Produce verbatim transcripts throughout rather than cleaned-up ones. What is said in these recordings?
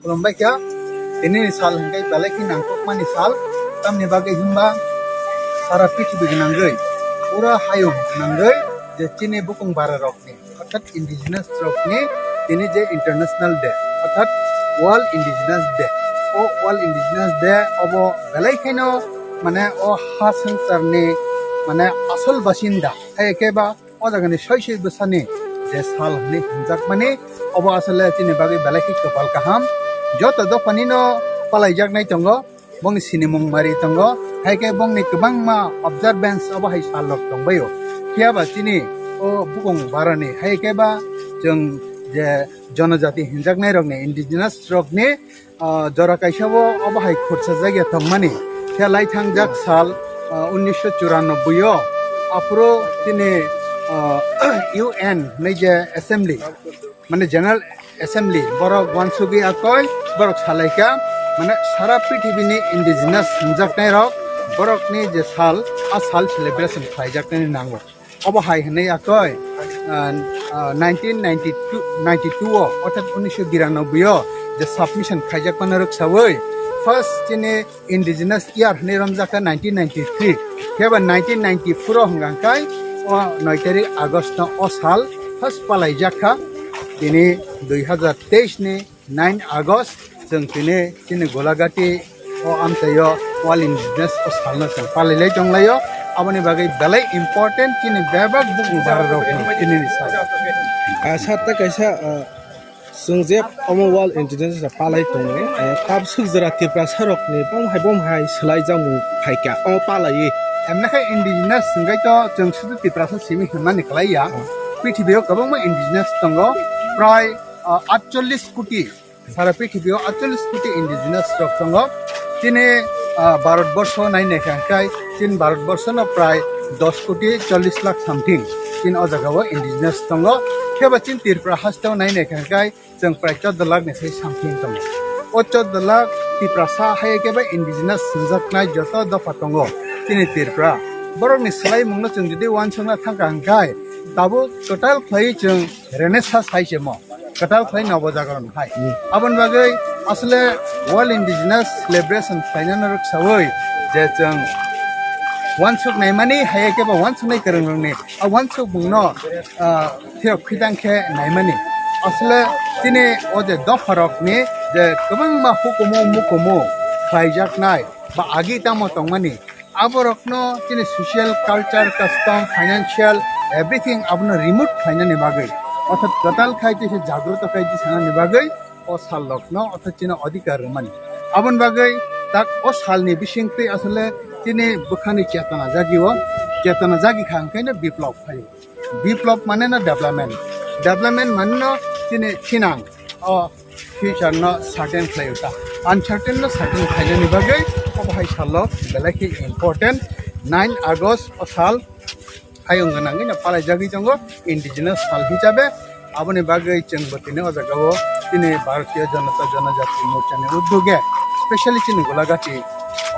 Khulumbai kha, tini ni sal hwnkhe belai khe nangkukmani sal, tamni bagwi hwnba sara prithibi gwnangwi, pura hayung gwnangwi je chini bukung bara rokni, orthat indigenous rokni tini je International Day, orthat World Indigenous Day. O World Indigenous Day obo belai kheno mane o ha swngcharni mane asol basinda, hai khe ba o jagani soi soi bwsani je sal hwnwi hwnjakmani, obo asole chini bagwi belai khe kwpal kaham. Joto dophanino palaijaknai tongo, bongni sinimung mari tongo, hai khe bongni kwbangma observance obo hai sal rok tongbaio. Phiya ba chini o bukung barani, hai khe ba chwng je jonojati hwnjaknai rokni, indigenous rokni, ah, jora kaisa bo obo hai khursa jagya tongmani. Khe lai thangjak sal, ah, unnisho churanobboi o, aphuru chini, ah, U N hwnwi je assembly, mane General Assembly, borok uansugwi akoi borok salaikha, mane sara prithibini indigenous hwnjaknai rok borokni je sal, a sal celebration khlaijaknani nango. Obo hai hwnwi akoi, ah, ah, nineteen ninety-two, ninety-two o, orthat unnisho biranobboi o je submission khaijakmano rwksawi first chini indigenous year hwnwi romjakha nineteen ninety-three. Khe ba nineteen ninety-four o hwnka khe o noi tarik August no o sal first palaijakha, tini dui hazar teis ni nine August, chwng tini chini Golagati o amchaio World Indigenous o salno chwng palailai tonglaio. Aboni bagwi belai important chini bebak bukung bara rokni tini ni sal. Ah, sir, ta kaisa, ah, chwng je omo World Indigenous Day palai tongo, ah, tabuk swk jora Tiprasa rokni bom hai bom hai swlai jakmung phaikha, omo palaiwi. Emne khe indigenous hwnkhe to chwng sudu Tiprasa simi hwnmani kwlaiya. Oh. Prithibio kwbangma indigenous tongo, prai, ah, atchollish koti. Sara prithibio atchollish koti indigenous rok tongo. Chini, ah, Bharat borsho nai naikha hwnkhe, chini Bharat borsho no prai dos koti chollish lakh something. Chini o jagao indigenous tongo. Khe ba chini Tripura hasteo nai naikha hwnkhe, chwng prai chordo lakh ni sai something tongo. O chordo lakh Tiprasa hai khe ba indigenous hwnjaknai joto dopha tongo chini Tripura. Borokni swlaimungno chwng jodi uansukna thangkha hwnkhe, tabuk total khlaiwi chwng Renaissance hai se mo. Kwtal khlai nobo jagran hai. Hmm. Aboni bagwi asle World Indigenous Celebration khlainani rwksawi je chwng uansuk naimani hai khe ba uansuknai kwrwng rwngni a uansuk bungno, ah, thiyok khitang khe naimani. Asle chini o je dopharokni je kwbangma hukumu mukumu khlaijaknai ba agi tamo tongmani, aborokno chini social, culture, custom, financial, everything abono remove khlainani bagwi, orthat kwtal khai tei se jagroto khai tei sanani bagwi o salrokno orthat chini odhikar rwmani. Aboni bagwi tak o salni bisingtwi asole chini bwkhani chetona jagio, chetona jagi kha hwnkhe no biplop phaio. Biplop mane no development. Development mane no chini thinang. O future no certain khlai ta. Uncertain no certain khlainani bagwi obo hai salo belai khe important. Nine August o sal hayung gwnangwi no palai jagwi tongo indigenous sal hisabe. Aboni bagwi chwng bo tini o jagao tini Bharatiya Janata Janajati Morcha ni uddoge, specially chini Golagati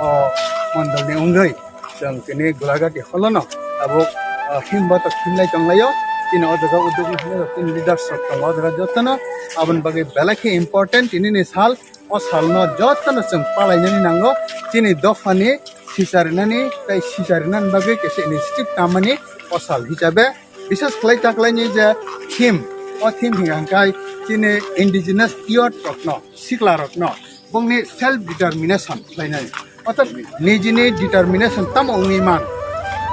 o mondol ni wngwi, chwng tini Golagati holono tabuk, ah, himba to himlai tonglaio. Chini o jaga uddog ni hwnwi rok chini leaders rok tongo o jaga jotono. Aboni bagwi belai khe important tini ni sal, o salno jotono chwng palainani nango. Chini dophani sicharinani tei sicharinani bagwi kaisa initiative tamani o sal hisabe. Bishes khlai taklaini je theme, o theme hingkha hwnkhe chini indigenous youth rokno, sikla rokno bongni self determination khlainai. Orthat nijini determination tamo wngwi man.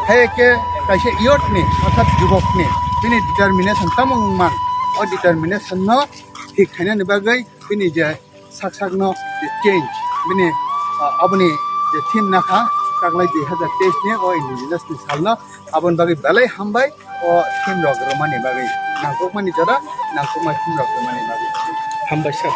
Hai khe kaisa youth ni, orthat jubok ni, bini determination tamo wngwi man. O determination no thik khainani bagwi bini je sak sak no je change, bini, ah, aboni je theme nakha, taklai dui hazar teis ni o indigenous ni salno, aboni bagwi belai hambai. O theme rok rwmani bagwi, nangkukmani jora, nangkukma theme rok rwmani bagwi. Hambai sir.